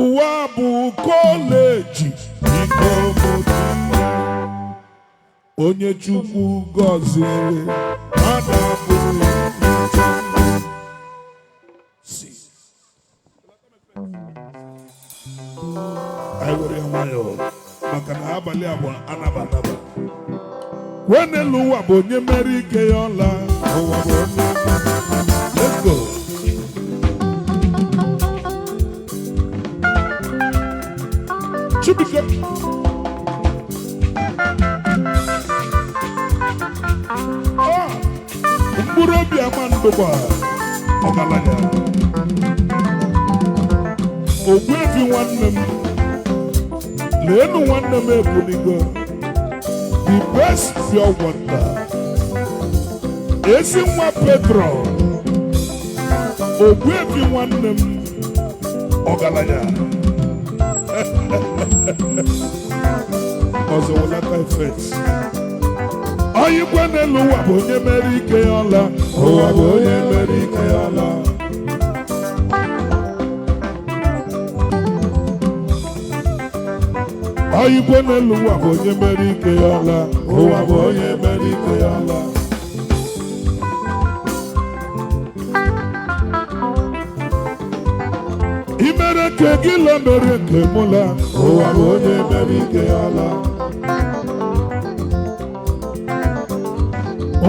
Ụwa bụ college, biko mụta. Onye Chukwu gọziri, mmadụ abụghị si. Anyị were ya nwayọọ maka na abalị a bụ anaba anaba. Kwee n'elu ụwa bụ onye mere ike ya ọla. Ụwa bụ onye. Let's go. Chibuike. Ah, mkpụrụ obi ama ndụgba ọgaranya. Ogbuefi nwanne m, leenu nwanne m ebunigo the best pure water. Ezi nwa Petro, Ogbuefi nwanne m, ọgaranya. Ọzọ welata effect. Oyikwe n'elu ụwa bụ onye mere ike ya ọla. Ụwa bụ onye mere ike ya ọla. Oyikwe n'elu ụwa bụ onye mere ike ya ọla. Ụwa bụ onye mere ike ya ọla. Imere nke gị la mere nke mụ la. Ụwa bụ onye mere ike ya ọla.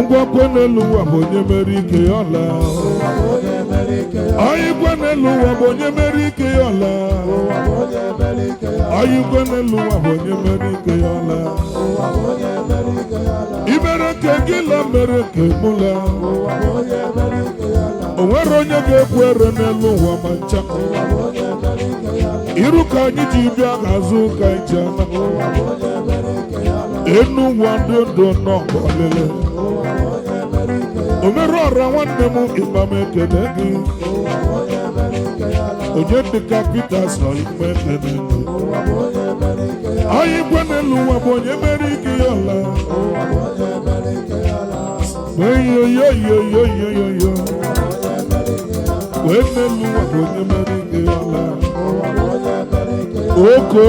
Ngwakwe n'elu ụwa bụ onye mere ike ya ọla. Ụwa bụ onye mere ike ya. Oyikwe n'elu ụwa bụ onye mere ike ya ọla. Ụwa bụ onye mere ike ya. Oyikwe n'elu ụwa bụ onye mere ike ya ọla. Ụwa bụ onye mere ike ya la. Imere nke gị la mere nke mụ la. Ụwa bụ onye mere ike ya la. O nwere onye ga-ekwu ere n'elu ụwa ma ncha. Ụwa bụ onye mere ike ya la. Iru ka anyị ji bịa, n'azụ ka anyị ji ana. Ụwa bụ onye mere ike ya la. Enu ụwa ndị ndụ n'ọgbọ lele. Ụwa bụ onye mere ike ya. O mere ọra nwanne m, ịgba m ekele gị. Ụwa bụ onye mere ike ya la. Onye dịka Peter sọ ikpe ekele gị. Ụwa bụ onye mere ike ya. Anyị gwe n'elu ụwa bụ onye mere ike ya ọla. Ụwa bụ onye mere ike ya la. Yoyoyoyoyoyoyo. Onye mere ike ya la. Wee n'elu ụwa bụ onye mere ike ya ọla. Ụwa bụ onye mere ike ya. Oko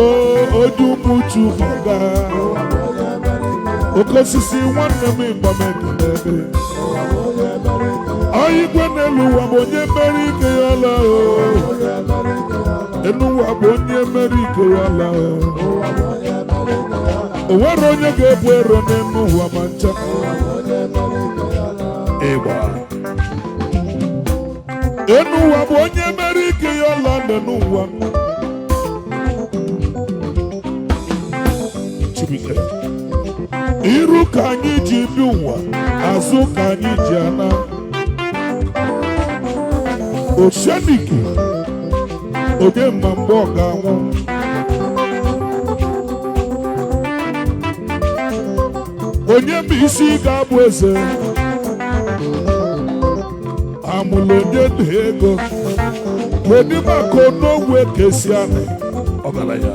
ojumuchu ọga. Ụwa bụ onye mere ike ya. Oke osisi nwanne m, ịgba m ekele gị. Ụwa bụ onye mere ike ya. Anyị gwe n'elu ụwa bụ onye mere ike ya ọla o. Onye mere ike ya la. Enu ụwa bụ onye mere ike ya ọla o. Ụwa bụ onye mere ike ya la. O nwere onye ga-ebu ero n'elu ụwa ma ncha. Ụwa bụ onye mere ike ya la. Ịgba. Enu ụwa bụ onye mere ike ya ọla n'enu ụwa. Chibuike. Iru ka anyị ji bi ụwa, azụ ka anyị ji ana. Osheniki, onye ma mgbe ọ ga-anwụ? Onye bụ isi ga-abụ eze? Amụlụ onye dị ego. Kedu maka onogwe kesianị ọgaranya?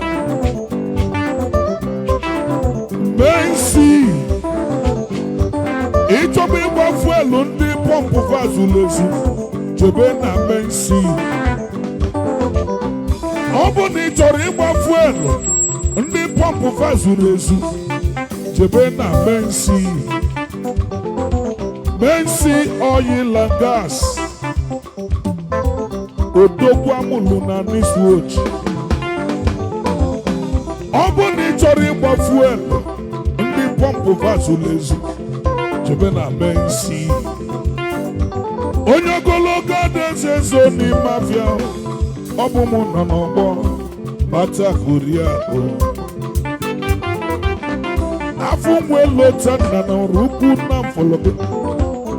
Mensi ịchọba ịgba fuel, ndị pump vazuru ezu, jebe na Mensi. Ọ bụ na ị chọrọ ịgba fuel, ndị pump vazuru ezu, jebe na Mensi. Mensi Oil and Gas, odogwu amụlụ na Niswoch. Ọ bụ na ị chọrọ ịgba fuel, ndị pump vazuru ezu, jebe na Mensi. Onye ogologo adaeze ezo n'ime afịa, ọ bụ mụ nọ n'ọgbọ batakuriakụ afọ nwe lota nna na ọrụ ukwu na mfọlọgị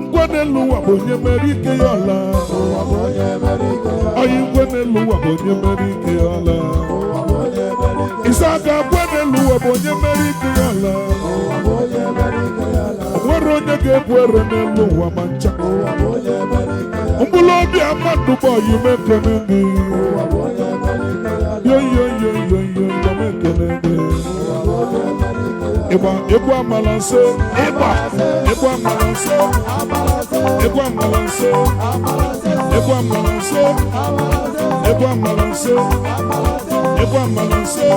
ngwa n'elu ụwa bụ onye mere ike ya ọla. Ụwa bụ onye mere ike ya. Ọyị, ngwa n'elu ụwa bụ onye mere ike ya ọla. Ụwa bụ onye mere ike. Isa aka, ngwa n'elu ụwa bụ onye mere ike ya ọla. Ụwa bụ onye mere ike ya la. O nwere onye ga-ebu ere n'elu ụwa ma ncha. Ụwa bụ onye mere ike ya. Mkpụrụ obi amadụ bụ ọyị mekene gị. Ụwa bụ onye mere ike ya la. Yoyoyoyoyo, mekene gị. Ụwa bụ onye mere ike ya. Ịgba egwu amala nso, ịgba egwu amala nso, Amala se, egwu amala nso, amala se, Egwu amala nse. Egwu amala nse. Egwu amala nse.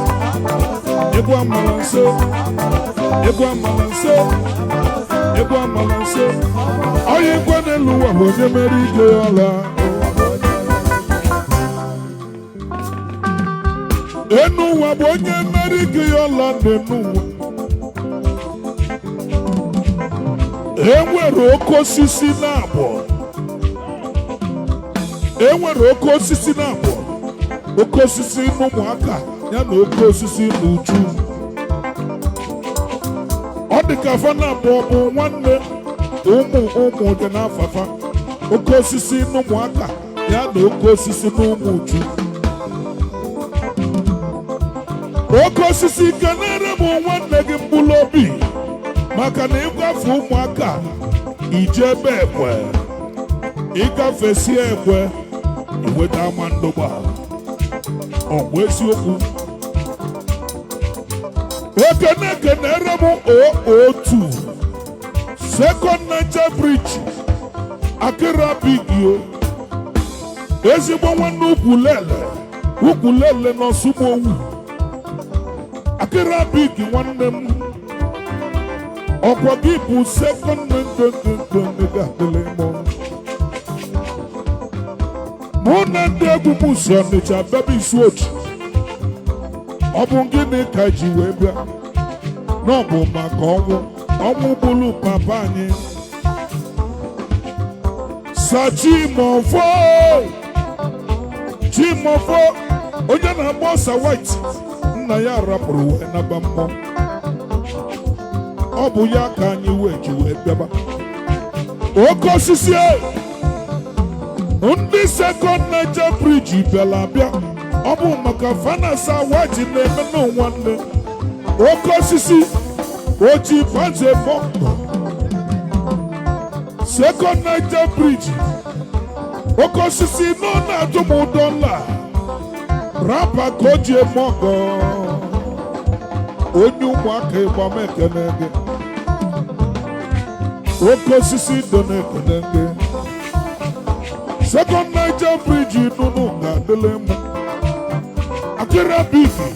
Egwu amala nse. Egwu amala nse. Egwu amala nse. Onye nkwe n'elu ụwa bụ onye mere ike ya ọla. Enu ụwa bụ onye mere ike ya ọla dị n'ụwa. Enwere oke osisi na-abụọ. Enwere oke osisi na-abụọ. Oke osisi n'ụmụaka ya na oke osisi n'uju. Ọ dị ka afa na abụọ bụ nwanne ụmụ ụmụ dị n'afafa. Oke osisi n'ụmụaka ya na oke osisi n'ụmụ uju. Oke osisi, kenere m nwanne gị mkpụrụ obi, maka na ịgafe ụmụaka ije ebe ekwe, ịgafesie ekwe, iweta ama ndụgba. Ọ bụ eziokwu. Ekene kenere m oo2 Second Niger Bridge, Akira Bigio, ezigbo nwanne Ukwulele, Ukwulele n'Ọsụmowu. Akira Big, nwanne m, ọkwa gị bụ Second Niger. Ga-adịlị mụ mụ na ndị egwu m si Ọnịcha bịaba Isuochi. Ọ bụ gịnị ka ji wee bịa? Na ọ bụ maka ọnwụ ọnwụ gburu papa anyị, Sachimofo Chimofo, onye na-agba ọsa white. Nna ya rapụrụ wee naba mmụọ. Ọ bụ ya ka anyị wee ji wee bịaba. Oke osisi e! Ndị Second Niger Bridge bịara abịa, ọ bụ maka fanasa white na-eme na nwanne oke osisi oji paze bọmbụ. Second Niger Bridge, oke osisi nọ na-atụ m dọla rapa ka o ji eme ọgọ. Onye ụmụaka, ịgba m ekene gị. Oke osisi do na-ekene gị. Second Niger Bridge nụnụ ga-adịlị m. Akịra Bigi,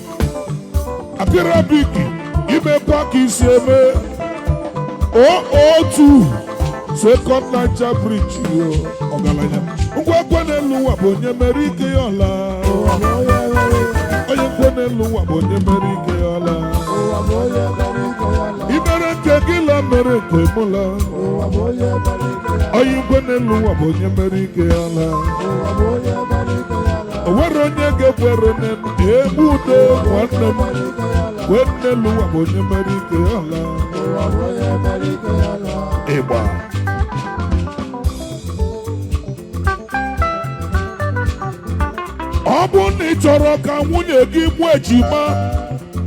Akịra Bigi, imekwa ka isi eme oo2 Second Niger Bridge yo, ọgaranya ngwa ekwe n'elu ụwa bụ onye mere ike ya ọla. Ụwa bụ onye mere. Onye nkwe n'elu ụwa bụ onye mere ike ya ọla. Ụwa bụ onye mere ike ya la. Imere nke gị la, mere nke mụ la. Ụwa bụ onye mere ike ya. Onye nkwe n'elu ụwa bụ onye mere ike ya la. Ụwa bụ onye mere ike ya la. O nwere onye ga-ekwere n'elu egbu udo nwanne m. Mere ike ya la. Kwe n'elu ụwa bụ onye mere ike ya la. Ụwa bụ onye mere ike ya la. Ịgba. Ọ bụrụ na ị chọrọ ka nwunye gị mụọ ejima,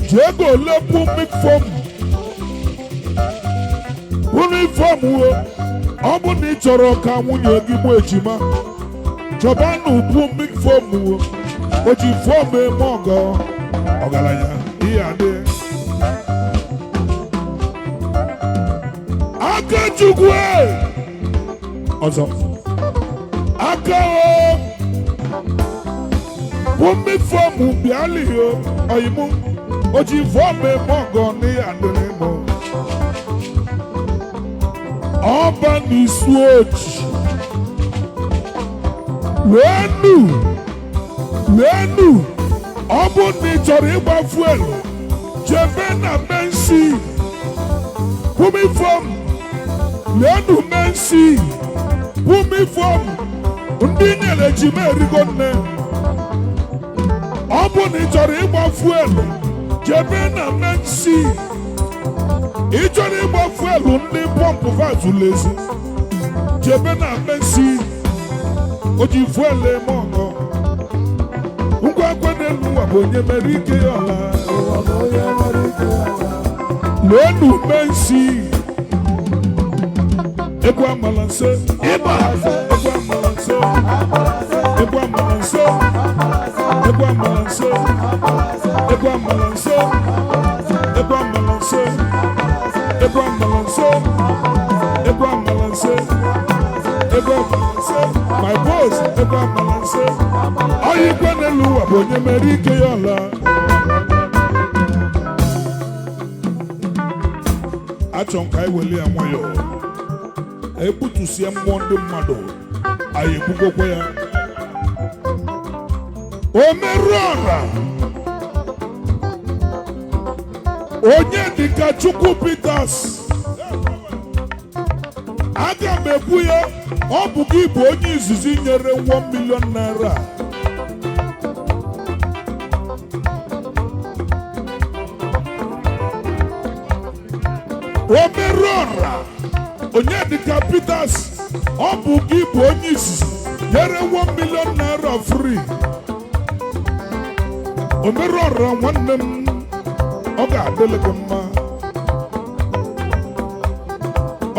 jee golepụ foam, bụrụ foam o. Ọ bụrụ na ị chọrọ ka nwunye gị mụọ ejima, chọba na ubu foam o. O ji foam eme ọgọ. Ọgaranya ihe adị aka Chukwu e! Ọzọ aka o bumi foam bịali o ọyịmụ o ji foam eme ọgọ n'ihe adịrị mụ. Ọba n'isu oji lenu lenu. Ọ bụ na ị chọrọ ịgba fuel, jebe na mensi bumi foam. Lenu mensi bumi foam. Ndị nyere ejima erigo nne. Ọ bụ na ị chọrọ ịgba fuel, jebe na mensi. Ị chọrọ ịgba fuel ndị pọmpụ vazulezi, jebe na mensi. O ji fuel eme ọgọ. Ngwa akwa n'elu ụwa bụ onye mere ike ya ọla. Ụwa bụ onye mere ike ya la. Lenu mensi. Egwu amala nse ịgba. Egwu amala nse. Egwu amala nse. Egwu amala nse. Egwu amala nse. Egwu amala nse. Egwu amala nse. Egwu amala nse. Ego amalanse, my boss, ego amalanse. Ọyị ikwe n'elu ụwa bụ onye mere ike ya ọla. Achọ m ka anyị weli ya nwayọọ, egbutusie mmụọ ndị mmadụ, anyị egbugokwa ya. O merụ ọra, onye dịka Chukwu Peters, aga m ekwu ya, ọ bụ gị bụ onye izizi nyere 1 million naira. O merụ ọra, onye dịka Peters, ọ bụ gị bụ onye izizi nyere 1 million naira free. O merụ ọra nwanne m, ọ ga-adịlị gị mma,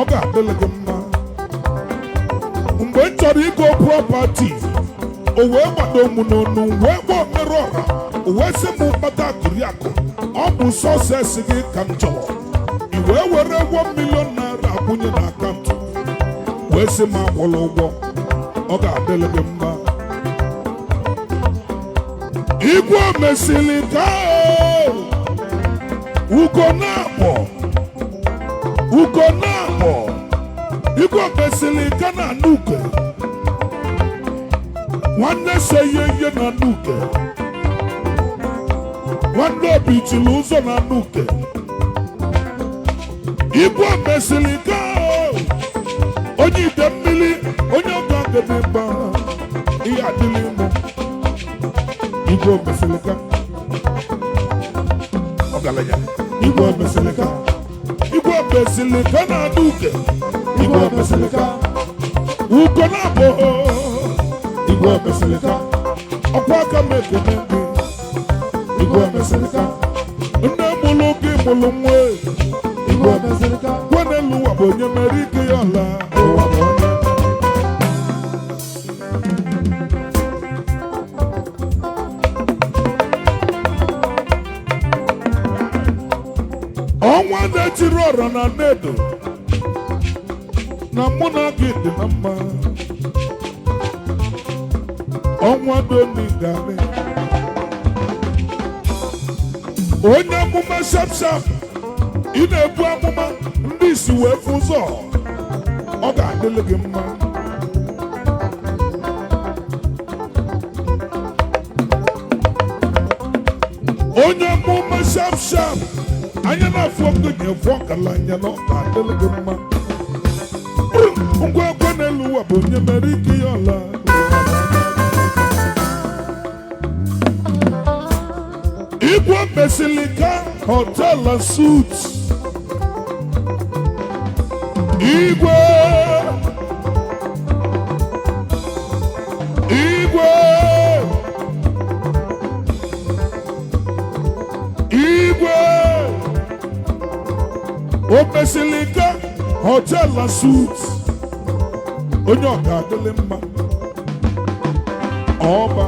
ọ ga-adịlị gị mma. Mgbe m chọrọ igo property, o wee gbado m n'onu, wee gba omerụ ọra, o wee sị m kpata akụri akụ, ọ bụ success gị ka m chọrọ. I wee were 1 million naira kwụnye na account, wee sị m akwụla ụgwọ. Ọ ga-adịlị gị mma. Igwe mesịrị ka ugo na-akpọ, ugo na-akpọ, igwe mesịrị ka na anuke nwanne se ihe ihe na anuke nwanne obi chiri ụzọ na anuke. Igwe mesịrị ka onye ite mmiri, onye ọga gịnị mba ihe adịghị mụ. Igwe mesịrị ka ọgaranya, igwe mesịrị ka, igwe mesịrị ka na anuke, igwe mesịrị ka ugo na-abụ, igwe mesịrị ka ọkwa aka m ekene gị. Igwe mesịrị ka nne mụlụ gị mụlụ nwa. Igwe mesịrị ka gwe n'elu ụwa bụ onye mere ike ya ọla. Ụwa bụ onye. Ọnwa na-etiri ọra na nnedo na mụ na gị dị na mma. Ọnwa doni gani onye amụma shap shap, ị na-ebu amụma ndị isi wee fụ ụzọ, ọ ga-adịlị gị mma. Onye amụma shap shap, anya na-afụ okenye fụ ọgaranya na ọ ga-adịlị gị mma. Ngwa ekwe n'elu ụwa bụ onye mere ike ya ọla. Igwe Mesilika Hotel and Suites. Igwe, Igwe, Igwe o Mesilika Hotel and Suites, onye ọ ga-adịlị mma. Ọba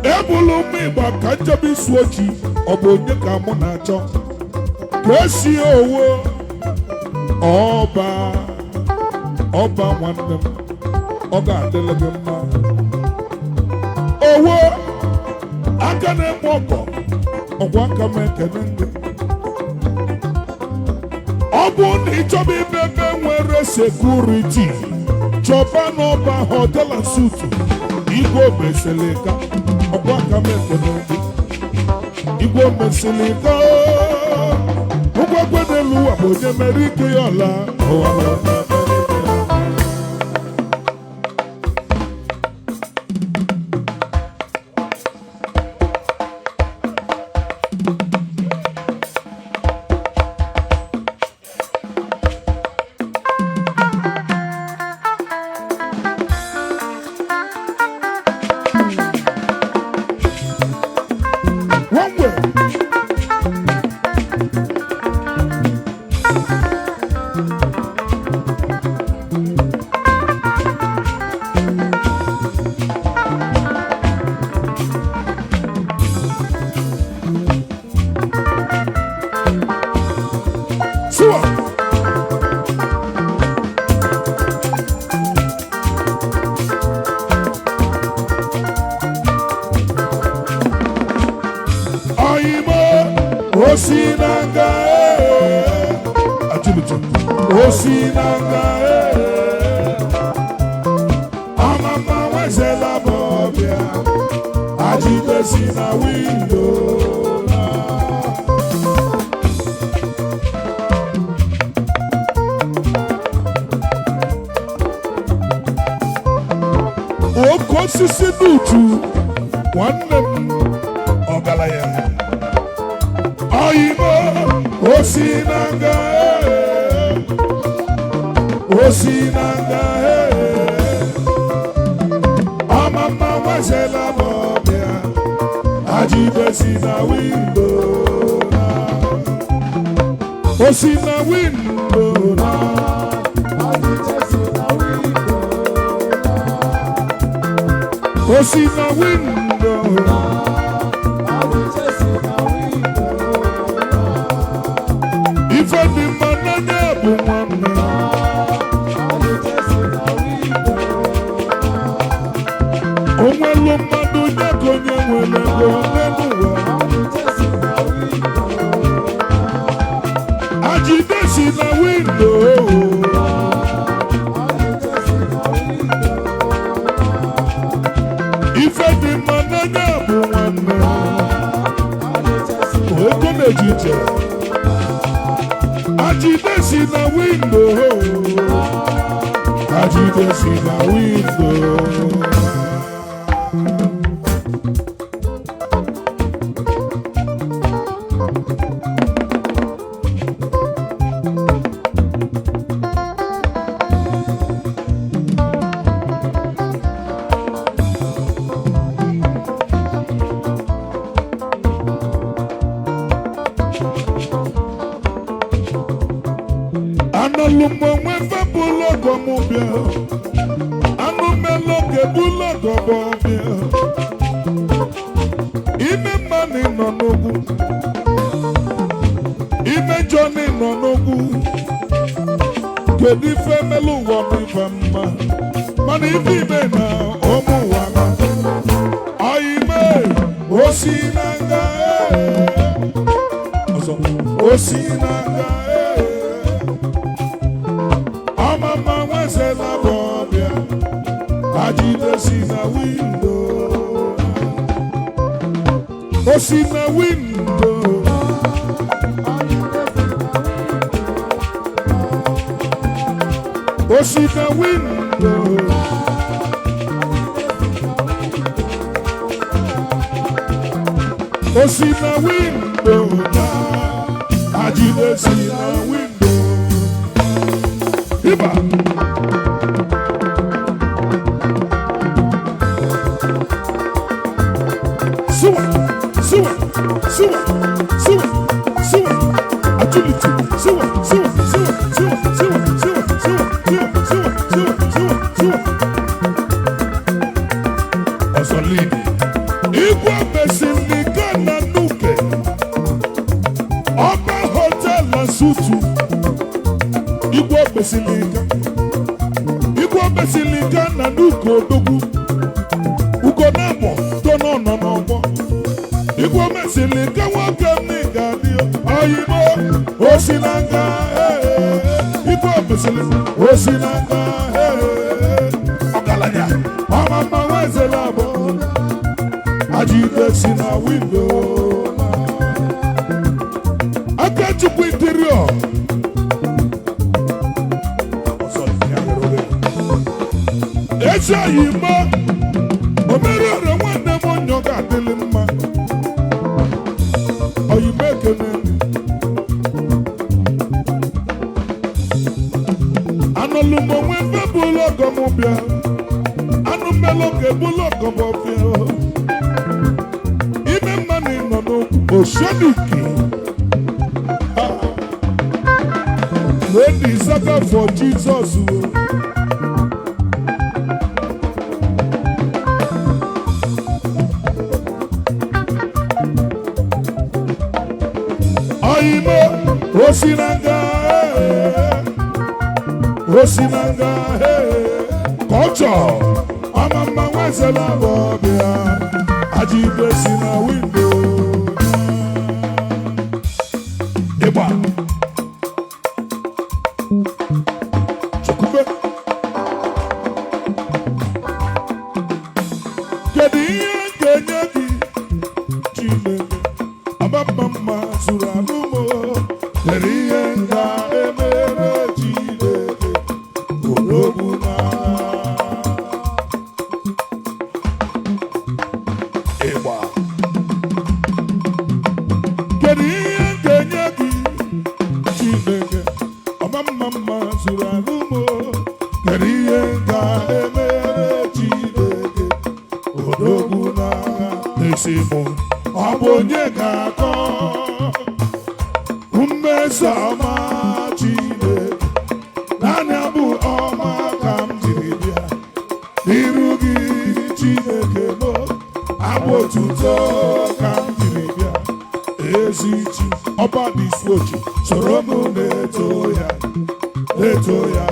ebulu m ịgba ka njebe isu ochi, ọ bụ onye ka mụ na-achọ ka esi owo. Ọba, ọba nwanne m, ọ ga-adịlị gị mma. Owo aka na-eme ọgọ, ọgwụ aka m ekene ndị. Ọ bụrụ na ị chọba ibe ebe nwere security, chọba n'ọba hotel and suite. Igwe Mesilika, ọgwụ aka m ekene ndị. Igwe Mesilika, ụgwọ ekwe n'elu ụwa bụ onye mere ike ya ọla. Ụwa bụ onye mere ike ya ọla. One way. Osi na nga ee. Achịlịchị. Osi na nga ee. Amama nwezela bụ ọbịa. Ajide si na windo na. Oke osisi n'utu nwanne m ọgaranya ọyịbo osi na nga ee. Osi na nga ee. Ọmama nwezela m ọbịa. Ajide si na windo na. Osi na windo na. Osi na windo na. Ife dị mma n'anya bụ nwanne. Onwelu mmadụ nye ka onye nwere ego n'elu ụwa. Ajide si na windo. Ife dị mma n'anya bụ nwanne. Ego na-ejije. Ajide si na windo. Ajide si na windo. Anọlụ m onwe febụlụ ọgọ m bịa. Anụ melụ oge bụlụ ọgọ m bịa. Ime mma na ị nọ n'ogwu. Ime njọ na ị nọ n'ogwu. Kedu ife melụ ụwa bụ ife mma? Mana ife ime na ụmụ ụwa na. Ọyịme osi na nga ee. Ọzọ osi na nga ee. Ọmama nwezela bụ ọbịa. Ajide si na windo. O si na windo. O si na windo. O si na windo na. Ajide si na windo. Iba. Suwa, suwa, suwa, suwa, suwa. Agility. Suwa, suwa, suwa, suwa, suwa, suwa, suwa, suwa, suwa, suwa, suwa, suwa. Ọ̀sọ̀lìdì. Igwe mesịrị Ghana n'uke. Ọba Hotel and Suites. Igwe mesịrị Igwe mesịrị Ghana n'uke odogwu. Ugo na-abọ to n'ọnọ n'ọgbọ. Igwe mesịrị ka nwoke m ga-adị oyibo osi na nga ee. Igwe mesịrị osi na nga ee. Ọgaranya ọma mma nwezela abụ. Ajide si na windo. Akachukwu interior. Ezi oyibo omere ọrịa nwanne m onye ọ ga-adịlị mma. Oyibo ekene. Anọlụ m onwe mbe bụlụ ọgọ m bịa. Anụ mmelụ oge bụlụ ọgọ m bịa. Ime mma na ịnọ n'okwu Osheniki. Lady Saka for Jesus o. Oyimo osinanga ee. Osinanga ee. Culture ọmọ nwezela bụ ọbịa. Ajide si na windo. mma zuru alụmụ. Kedu ihe m ga-emere Chineke odogwu na ịgba? Kedu ihe m ga-enye gị, Chineke ọma mma mma zuru alụmụ? Kedu ihe m ga-emere Chineke odogwu n'agha na-esi mụ? Ọ bụ onye ga-akọ mmeso ọma Chineke? Naanị abụ ọma ka m jiri bịa n'iru gị, Chineke mo. Abụ otuto ka m jiri bịa, ezi chi ọba dị. Soro m na-eto ya, na-eto ya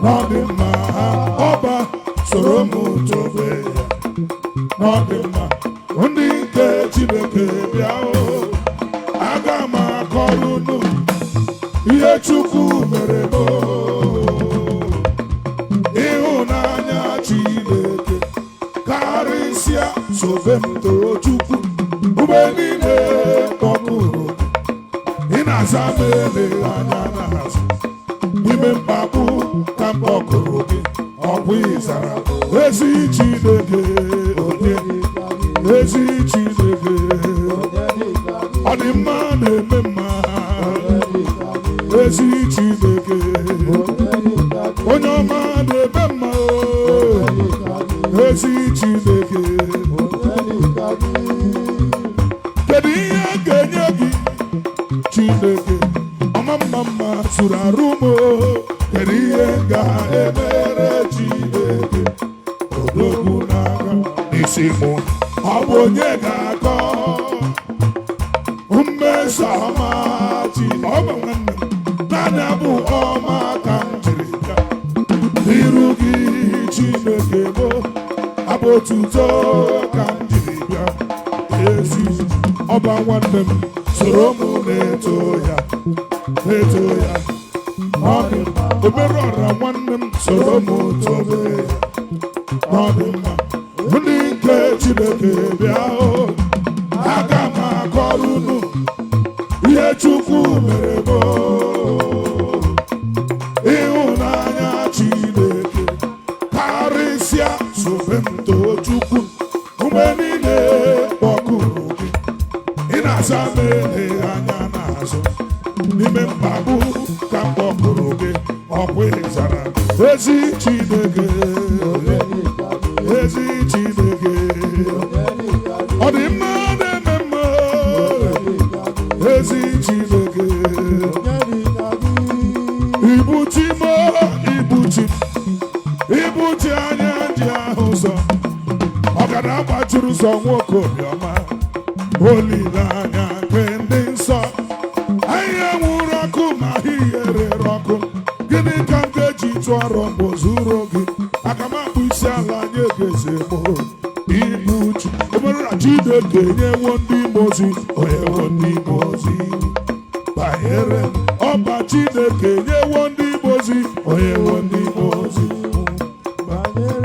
n'ọdị mma. Ọba, soro m tobe ya n'ọdị mma. Ndị nke Chineke, bịa o, aga m akọrọ unu ihe Chukwu mere m o. Ịhụnanya Chineke karịsịa. Sobe m too Chukwu mgbe niile kpọkụrụ. Ị na-aza m eleghị anya n'azụ. N'ime mkpagbu ka m kpọkụrụ gị, ọkwa ịzara. Ezi Chineke, onye ezi Chineke, ọ dị mma, na-eme mma. Ezi Chineke, onye ọma, na-eme mma o. Ezi Chineke, kedu ihe a ga-enye gị, Chineke ọma mma mma zuru arụ m o? Kedu ihe ga-emere Chineke odogwu n'aka n'isi mụ? Ọ bụ onye ga-akọ mmeso ọma chi ọ bụ nwanne m? Naanị abụ ọma ka m jiri bịa n'iru gị, Chineke mo. Abụ otuto ka m jiri bịa, ezi ọba. Nwanne m, soro m na-eto ya, na-eto ya, ọ dị mma. Omere ọra, nwanne m, soro m tobe ya, ọ dị mma. Ndị nke Chineke, bịa o, aga m akọrọ unu ihe Chukwu mere m o. Ịhụnanya Chineke karịsịa. Sobe m too Chukwu mgbe niile kpọkụrụ gị. Ị na-aza m eleghị anya n'azụ. N'ime mkpagbu ka m kpọkụrụ gị, ọkwa ịzara. Ezi Chineke, ezi Chineke, ọ dị mma, na-eme mma. Ezi Chineke, ibuchi m, ibuchi, ibuchi anya ji ahụ ụzọ, ọgara gbachiri ụzọ, nwoke obiọma, olileanya nke ndị nsọ. Ahịhịa nwụrụ ọkụ ma ahịhịa rere ọkụ, gịnị ka m ga-eji tụọrọ mbụ zuru gị? Aka m akpụ isi ala nye gị, eze m, ibuchi obere na Chineke nyewo ndị mozi, onyewo ndị mozi banyere m. Ọba, Chineke nyewo ndị mozi, onyewo ndị mozi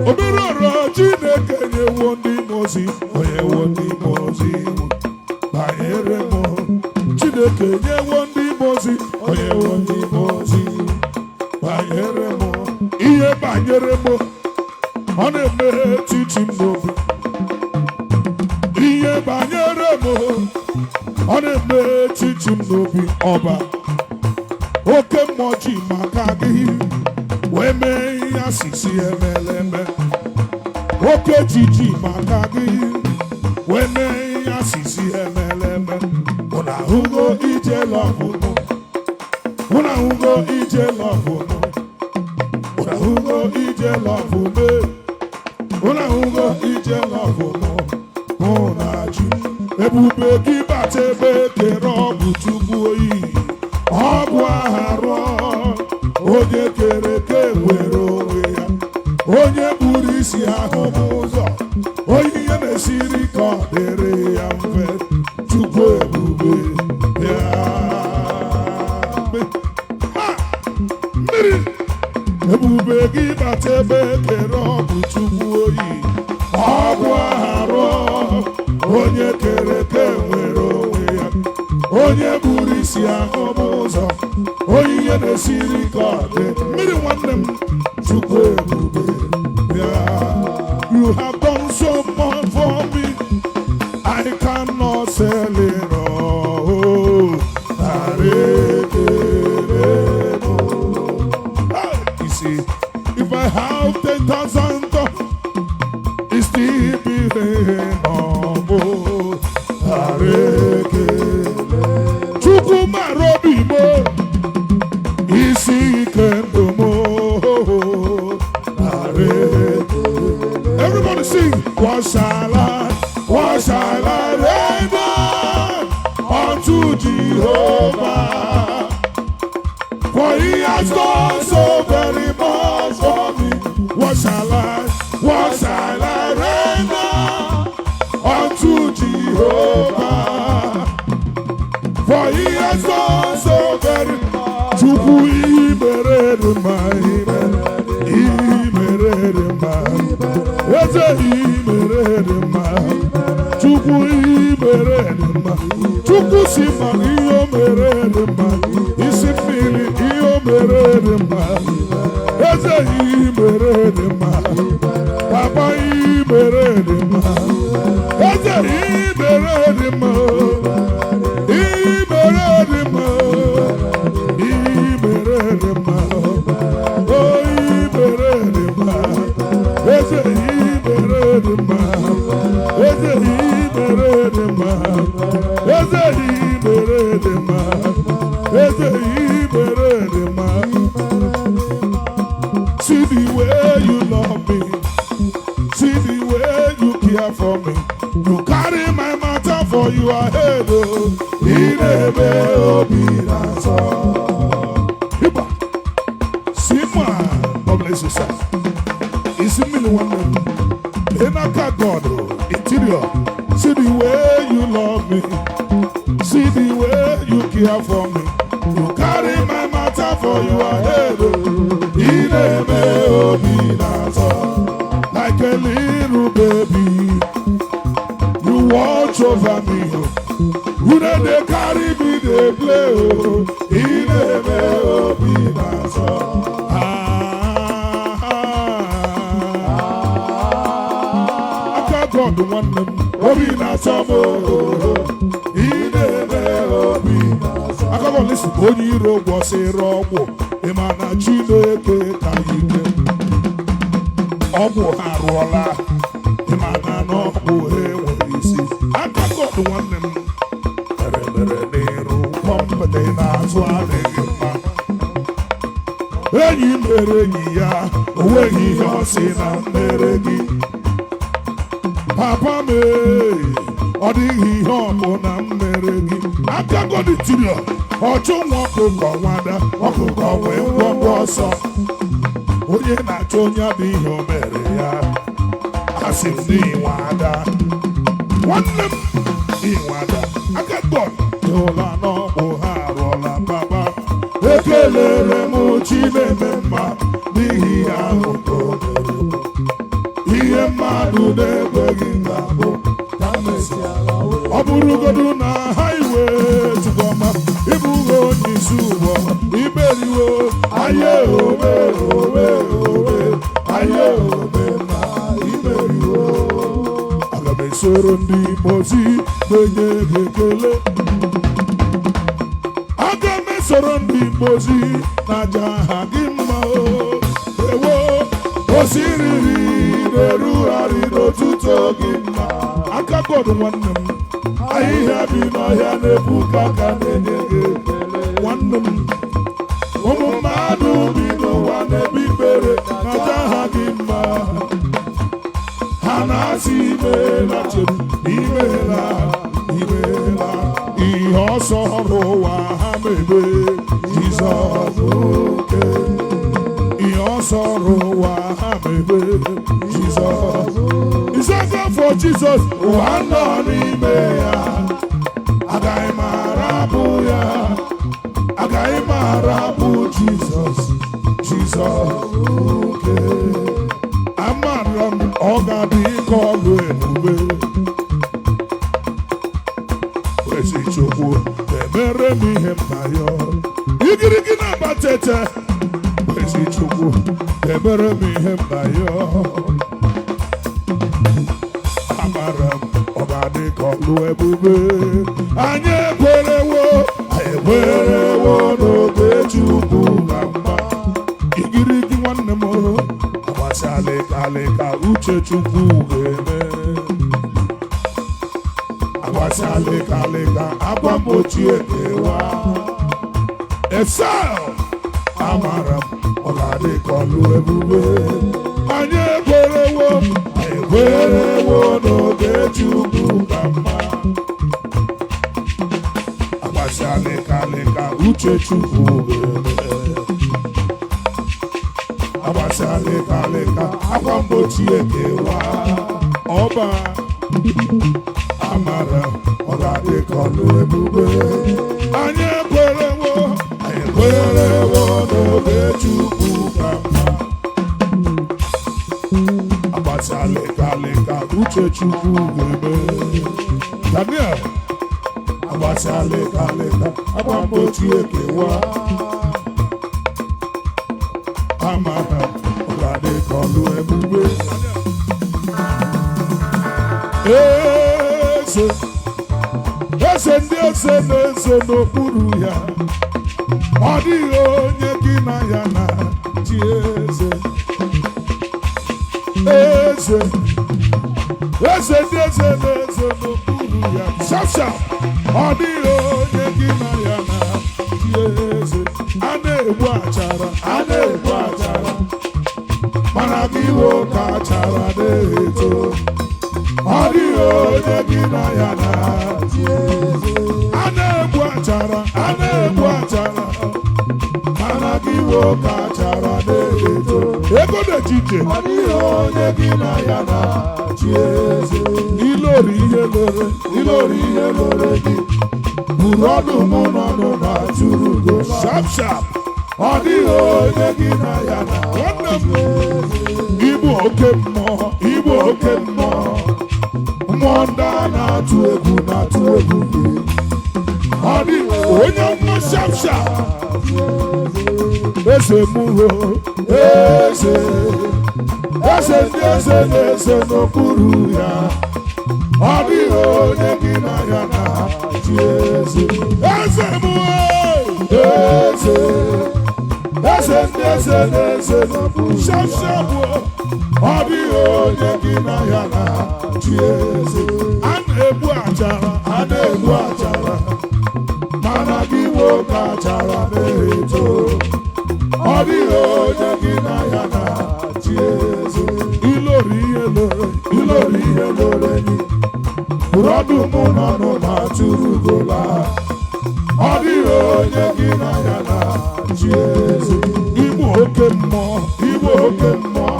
obere ọrụ. Chineke nyewo ndị mozi, onyewo ndị mozi banyere m. Chineke nyewo ndị mozi, onyewo ndị mozi banyere m. Ihe banyere m, ọ na-eme titi m n'obi. Ihe banyere m, ọ na-eme titi m n'obi. Ọba oke mmụọ ji maka gị wee mee ihe asịsị emele eme. Oke jiji maka gị wee mee ihe asịsị emele eme. Ụna ahụgo ije love mụ, ụna ahụgo ije love mụ, ụna ahụgo ije love me, ụna ahụgo ije love mụ. Mụ na chi ebube gị bata ebe kere. Ọ bụ Chukwu oyi, ọ bụ aha rụọ. Onye kere eke nwere onwe ya, onye kpuru isi ahụ n'ụzọ, onye ihe na-esiri ka ọ dịrị ya mfe. Chukwu ebube, bịa. Ha! Mmiri ebube gị bata ebe kere. Ọ bụ Chukwu oyi, ọ bụ aha rụọ. Onye kere eke nwere onwe ya. Onye buru isi ahụ m ụzọ, onye ihe na-esiri ka ọ dị. Mmiri nwanne m, Chukwu ebube bịa. You have done so much for me. I cannot sell it all. Nara ekele m. Hey, you see, if I have 10,000 tongues, it still be enough. Nara ekele. Chukwu mara obi m, isi ike ndụ m. Nara ekele. Everybody sing. What shall I render unto Jehovah? For he has done so very much for me. What shall I render unto Jehovah? For he has done so very much. Chukwu imere dị mma, imere dị mma. Eze imere dị mma. Chukwu imere dị mma. Chukwu si ma ihe o mere dị mma. Isi mmiri ihe o mere dị mma. Eze imere dị mma. Papa imere dị mma. Eze imere dị mma. Imere dị mma. Imere dị mma. O imere dị mma. Eze imere dị mma. Eze imere dị mma. Eze imere dị mma. Eze imere dị mma. See the way you love me. See the way you care for me. You carry my matter for your head. Oh. Ị na-eme obi na-asọ. Ịgba. Sima. God bless you, sir. Isi mmiri nwanne m. Lee n'aka God, oh, interior. See the way you love me. See the way you care for me. You carry my matter for your head. Oh. Ị na-eme obi na-asọ. Like a little baby. You watch over me. Oh. You know they carry me, they play. Oh. Ị na-eme obi na-asọ. Ah, ah. Aka God nwanne m, obi na-asọ m. Oh. Ị na-eme obi na-asọ. Aka God, listen, onye iro gwọsịrị ọgwụ, ị ma na Chineke ka ike. Ọgwụ ha arụọla, ị ma na n'ọgwụ ha enweghị isi. Aka God nwanne m, mere mere n'iru, kpọmpụta n'azụ adịghị mma. Enyi mere enyi ya, o nweghị ihe ọ sị na mere gị. Papa m ee, ọ dịghị ihe ọbụla m mere gị. Aka God interior, ọchụ nwa ọkụkọ nwada, ọkụkọ nwee ngwongwo ọsọ. Onye na-achọ onye adịghị o mere ya, asị m n'inwe ada. Nwanne m, inwe ada. Aka God ịhụla n'ọgwụ ha arụọla papa. Ekelere m Chineke mma n'ihi ahụ ka o mere m. Ihe mmadụ na-ekweghị ga-abụ Ka m mesiara wee ọ bụrụgodu na highway Chukwuma ịbụghị onye isi ụgbọ imeriwo aye ome ome ome aye ome ma imeriwo. Aga m esoro ndị mozi na-enye gị ekele. Aga m esoro ndị mozi na-aja aha gị mma o. Ewo osiriri na-erugharị n'otuto gị mma. Aka God nwanne m, ahịhịa bi n'ọhịa na-ebuka ka na-enye gị ekele. Nwanne m, ụmụ mmadụ bi n'ụwa na-ebi ikpere na-aja aha gị mma. Ha na-asị imeela, chebu imeela, imeela. Ihe ọsọ n'ụwa ha mebe Jizọs oke. Ihe ọsọ n'ụwa ha mebe Jizọs. Isaga for Jesus, ụwa nọ n'ime ya. Agaghị m arapụ ya, agaghị m arapụ Jizọs, Jizọs oke. Amara m ọ ga-adị ka ọlụ ebube. Ezi Chukwu. Emere m ihe m na-ayọ. Igirigi na-abatete. Ezi Chukwu, emere m ihe m na-ayọ. Amara m ọ ga-adị ka ọlụ ebube. Anyị ekwerewo, anyị ekwerewo n'oge Chukwu ka mma. Igirigi nwanne m, agbasialịkalịka uche Chukwu ga-eme. Agbasialịkalịka akwa mgbochi ekewa. Esau, amara m ọ ga-adị ka ọlụ ebube. Anyị ekwerewo, anyị ekwerewo n'oge Chukwu ka mma. Agbasialịkalịka uche Chukwu ga-eme. Agbasialịkalịka akwa mgbochi ekewa. Ọba amara ọ ga-adị ka ọlụ ebube. Anyị ekwerewo, anyị ekwerewo n'oge Chukwu ka mma. Agbasialịkalịka uche Chukwu ga-eme. Daniel, agbasialịkalịka akwa mgbochi ekewa. Amara ọ ga-adị ka ọlụ ebube. Eze, eze ndị eze na-ezo n'okpuru ya, ọ dịghị onye gị na ya na chi. Eze, eze, eze ndị eze na-ezo n'okpuru ya. Sasa, ọ dịghị onye gị na ya na chi. Eze, a na-egbu achara, a na-egbu achara, mana gị nwoke achara na-eto. Ọ dịghị onye gị na ya na. A na-egbu achara, a na-egbu achara, mana gị nwoke achara na-eto. Ego na-ejije. Ọ dịghị onye gị na ya na chi eze. Ilori ihe lore. Ilori ihe lore gị. Buru ọdụ mụ n'ọnụ ma tụrụ ugo. Sharp sharp. Ọ dịghị onye gị na ya na. Nwanne m, igbu oke mmụọ, igbu oke mmụọ. Mmụọ ndị a na-atụ egwu na-atụ egwu gị. Ọ dị onye mmụọ. Sharp sharp. Eze mụho. Eze, eze ndị eze na-eze n'okpuru ya. Ọ dịghị onye gị na ya na chi eze. Eze mụho. Eze, eze ndị eze na-eze n'okpuru Sharp ya. Sharp. Ọ dịghị onye gị na ya na chi eze. A na-egbu achara. A na-egbu achara, mana gị nwoke achara na-eto. Ọ dịghị onye gị na ya na chi eze. Ilori ihe lore. Ilori ihe lore gị. Buru ọdụ mụ n'ọnụ ma tụrụ gola. Ọ dịghị onye gị na ya na chi eze. Igbu oke mmụọ. Igbu oke mmụọ.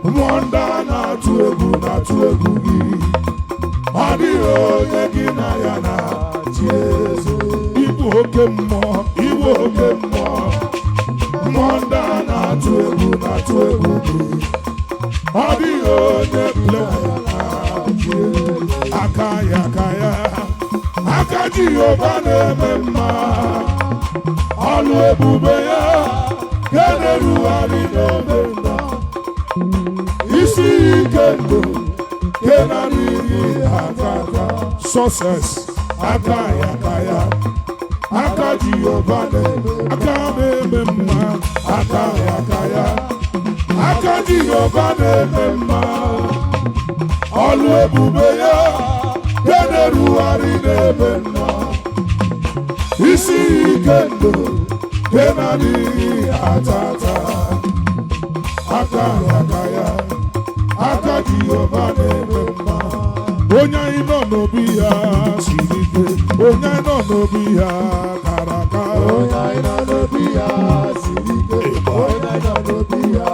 Mmụọ ndị a na-atụ egwu na-atụ egwu gị. Ọ dịghị onye gị na ya na chi eze. Igbu oke mmụọ. Igbu oke mmụọ. Mmụọ ndị a na-atụ egwu na-atụ egwu gị. Ọ dịghị onye gị na ya na chi eze. Aka ya, aka ya. Aka Jehova na-eme mma. Ọlụ ebube ya ka na-erugharị n'ebe nọ. Isi ike ndụ nke na-adịghị aka aka. Success. Aka ya, aka ya. Aka Jehova na-eme. Aka na-eme mma. Aka ya, aka ya. Aka Jehova na-eme mma. Ọlụ ebube ya nke na-erugharị n'ebe nọ. Isi ike ndụ nke na-adịghị ata ata. Aka ya, aka ya. Aka Jehova na-eme mma. Onye anyị nọ n'obi ya siri ike. Onye anyị nọ n'obi ya kara aka. Onye anyị nọ n'obi ya siri ike. Onye anyị nọ n'obi ya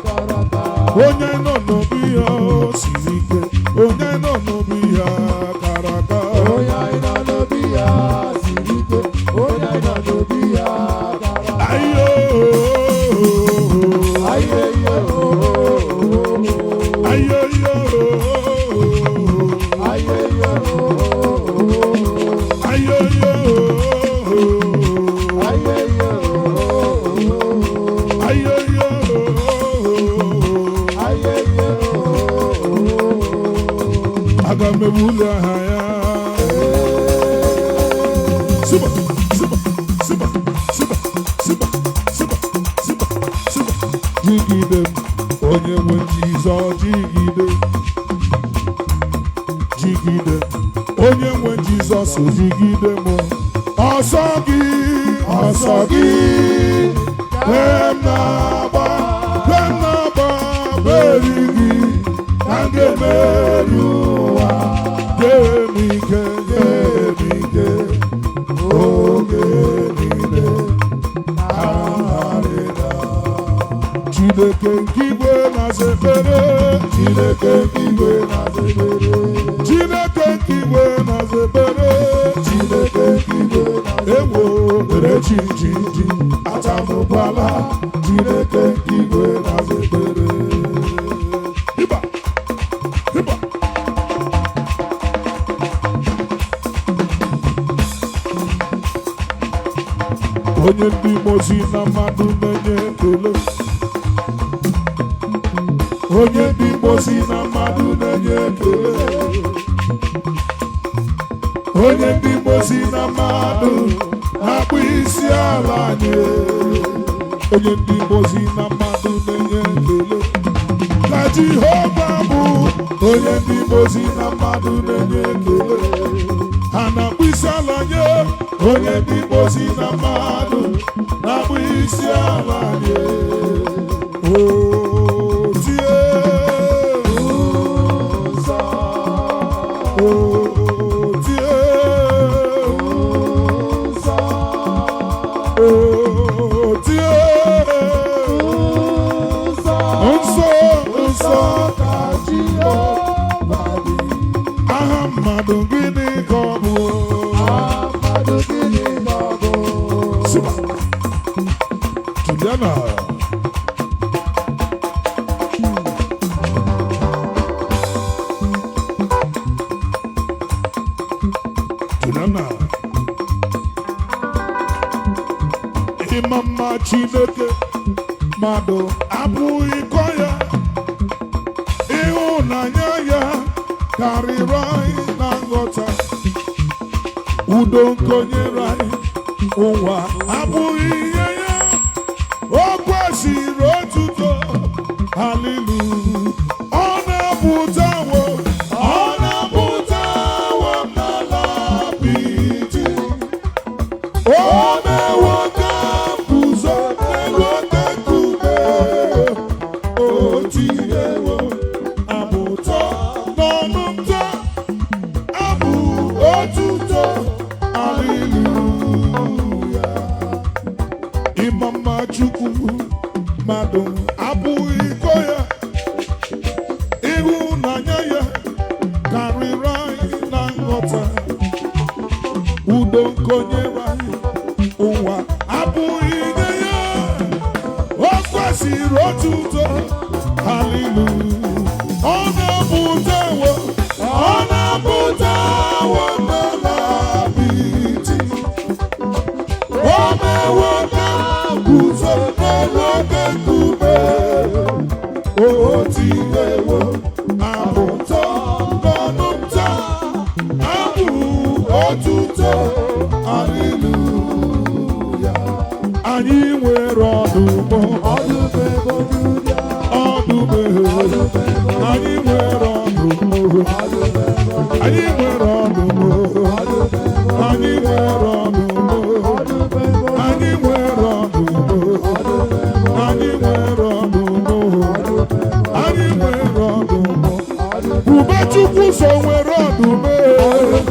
kara aka. Onye anyị nọ n'obi ya siri ike. Onye anyị nọ n'obi ya kara aka. Onye anyị nọ n'obi ya siri ike. Onye anyị nọ n'obi ya kara aka. Ayo. Aye, ye, oh, oh, oh. Ayo yo. Aye, ye, oh, oh, oh. Ayo yo. Jizọs jigide, jigide, onye nwe Jizọs jigide m. Ọsọ gị, ọsọ gị, kwe m na-agba, kwe m na-agba, meri gị, na m ga-emeri ụwa. Nye m ike, nye m ike, oge niile, arịda. Chineke nke igwe na-aza ekpere, Chineke nke igwe na-aza ekpere, Chineke nke igwe na-aza ekpere, Chineke nke igwe na-aza ewo ekpere chi ji ji atamụkwala, Chineke nke igwe na-aza ekpere. Ịba, ịba. Onye ndị mmụọ ozi na mmadụ na-enye ekele, onye ndị mmụọ ozi na mmadụ na-enye ekele, onye ndị mmụọ ozi na mmadụ na-akpụ isi ala nye, onye ndị mmụọ ozi na mmadụ na-enye ekele ka Jehova bụ onye ndị mmụọ ozi na mmadụ na-enye ekele, ha na-akpụ isi ala nye, onye ndị mmụọ ozi na mmadụ na-akpụ isi ala nye. O tie Nsọ, o tie nsọ, o tie nsọ, nsọ nsọ ka Jehova dị. Aha mmadụ gịnị ka ọ bụ? Mmadụ gịnị ka ọ bụ? Siba. Juliana. Juliana. Ịma mma Chineke mmadụ abụghị ịkọ ya, ịhụnanya ya karịrị anyị na nghọta, udo nkonyere anyị ụwa abụghị ihe ya, o kwesịrị otuto, haleluya. Ọ na-apụtawo, ọ na-apụtawo m n'ala apịtị, o mewo ka m guzo n'elu oke nkume, o tinyewo abụ ụtọ n'ọnụ m taa, abụ otuto, haleluya. Ịma mma Chukwu mmadụ abụghị iko ya, ịhụnanya ya karịrị anyị na nghọta, udo nkonyere anyị ụwa abụghị inye ya, o kwesịrị otuto, haleluya. Ọ na-apụtawo, ọ na-apụtawo n'ala apịtị, o mewo ka m guzo n'elu oke nkume, o tinyewo abụ ụtọ n'ọnụ m taa, abụ otuto, haleluya. Anyị nwere ọdụm, Ọdụm ebo Juda, ọdụm, anyị nwere ọdụm, anyị nwere ọdụm, anyị nwere ọdụm, ọdụm ebo, anyị nwere ọdụm, anyị nwere ọdụm, anyị nwere ọdụm. Ube Chukwu so nwere ọdụm, ọdụm,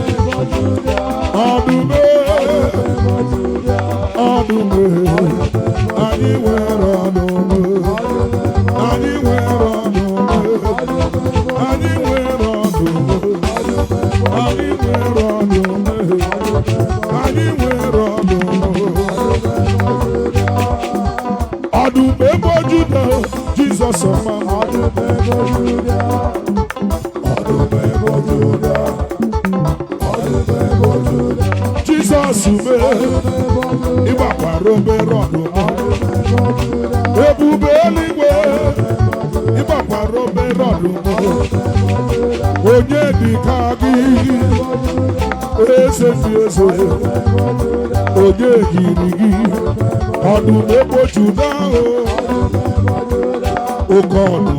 ọdụm, anyị nwere ọdụm, anyị nwere ọdụm, anyị nwere ọdụm, anyị nwere ọdụm, anyị nwere ọdụm. Ọdụm ebo Juda, Jizọs ọma. Ọdụm ebo Juda, ọdụm ebo Juda, ọdụm ebo Juda, Jizọs mee ịgbakwara obere ọdụm, ebube eluigwe, ịgbakwara obere ọdụm, onye dị ka gị, eze dị eze, onye yiri gị, ọdụm ebo Juda o, oke ọdụm.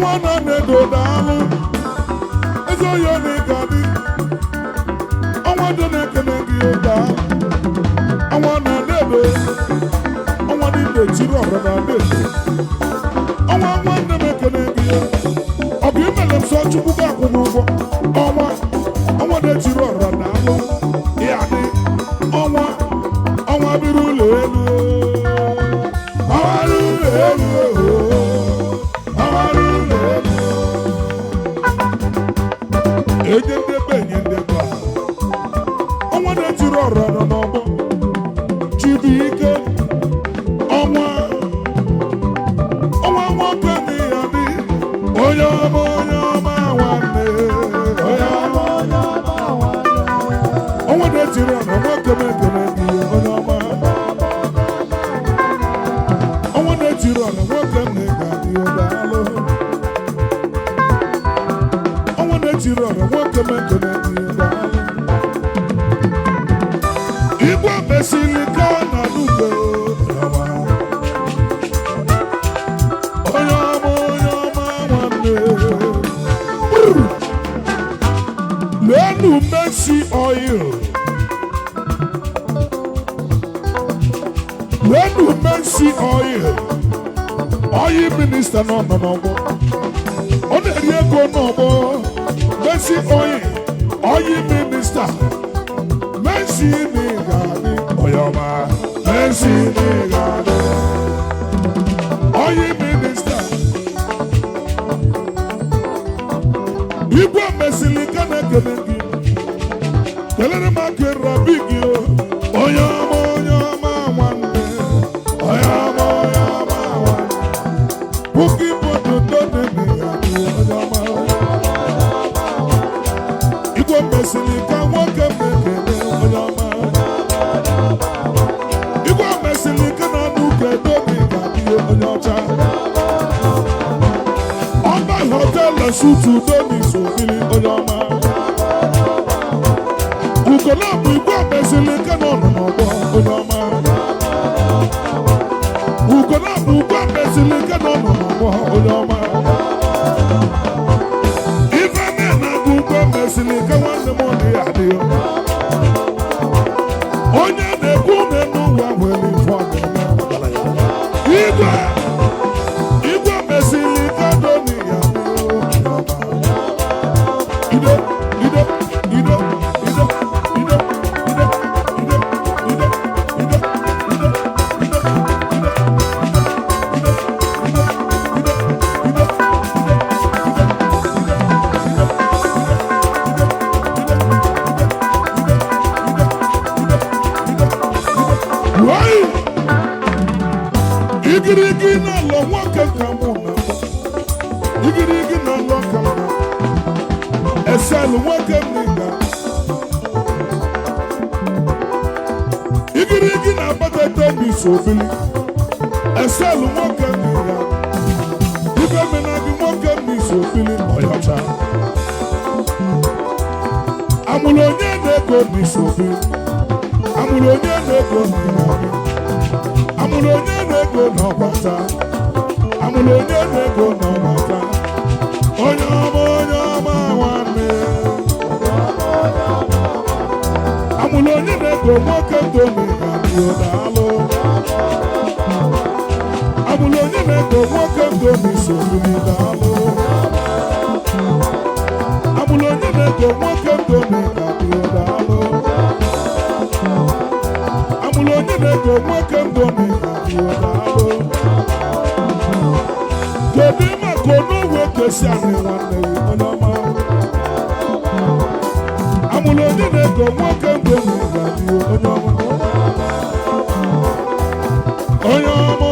Ọnwa na na-edo daalụ. Eze oyi na ị ga-adị. Ọnwa dị na-ekene gị daalụ. Ọnwa na na-edo. Ọnwa dị na-etiri ọra na na-edo. Ọnwa nwanne m ekene gị. Ọ bụ imele m sọ Chukwu ga-akwụ m ụgwọ. Ọnwa ọnwa na-etiri ọra daalụ. Ya dị ọnwa ọnwa biri ụlọ elu. Ọnwa biri ụlọ elu. Ọnwa biri ụlọ elu. Enye ndebe enye ndebe a. Ọnwa na-etiri ọra nọ n'ọgbọ. Chibuike ọnwa ọnwa nwoke na ya dị. Onye ọma onye ọma nwanne. Onye ọma ọnwa na-etiri ọra nwoke m ekele gị onye ọma. Ọnwa na-etiri ọra nwoke m na ị ga-adị daalụ. Ọnwa na-etiri ọra nwoke m ekele gị daalụ. Igwe mesili ka na n'ugbo onye ọma onye ọma nwanne. Leenụ Mercy Oil. Leenụ Mercy Oil. Oil minister nọ nọ n'ọgbọ. Ọ na-eri ego n'ọgbọ. Mercy Oil. Oil minister. Mercy n'ịga-adị. Onye ọma. Mercy n'ịga-adị. Oil minister. Igwe mesili ka na-ekele gị. Kelere m aka rabi gị o. Onye ọma onye ọma nwanne. Onye ọma onye ọma nwanne. Puki pototo nene ya dị onye ọma. Igwe mesili ka nwoke m na-ekele onye ọma. Igwe mesili ka na-anụ kedo gị ga-adị onye ọcha. Ọba họteelụ sutu donis obili onye ọma. Ugolabụ igwe mesili ka nọ n'ọgbọ onye ọma. Ugolabụ igwe mesili ka nọ n'ọgbọ onye ọma. Ife na-bụ igwe mesili ka nwanne m dị adị. Onye na-ekwu ume n'ụwa nwere ife ọ na-eme. Igwe igwe mesili ka doni ya dị onye ọma. Ido, ido, ido, ido, ido, ido, ido, ido, ido, ido, ido, ido, ido, ido, ido, ido, ido, ido. Igirigi n'ala nwoke ka mụ na igirigi n'ala ka mụ eselu nwoke m n'ịga igirigi na-agbata n'isi obili eselu nwoke m n'ịga ibe mena gị nwoke m n'isi obili ọyọcha amụrụ onye na-ego n'isi obili amụrụ onye na-ego n'ịga amụrụ onye na-ego n'ọgbata amụrụ onye na-ego n'ọgbata onye ọma onye ọma nwanne amụrụ onye na-ego nwoke tomi ga-adị daalụ amụrụ onye na-ego nwoke tomi sobiri daalụ amụrụ onye na-ego nwoke tomi ga-adị daalụ amụrụ onye na-ego nwoke tomi ga-adị daalụ. Kedu maka onogwe kwesị anị nwanne gị onye ọma amụrụ onye na-ego nwoke tomi ga-adị onye ọma onye ọma.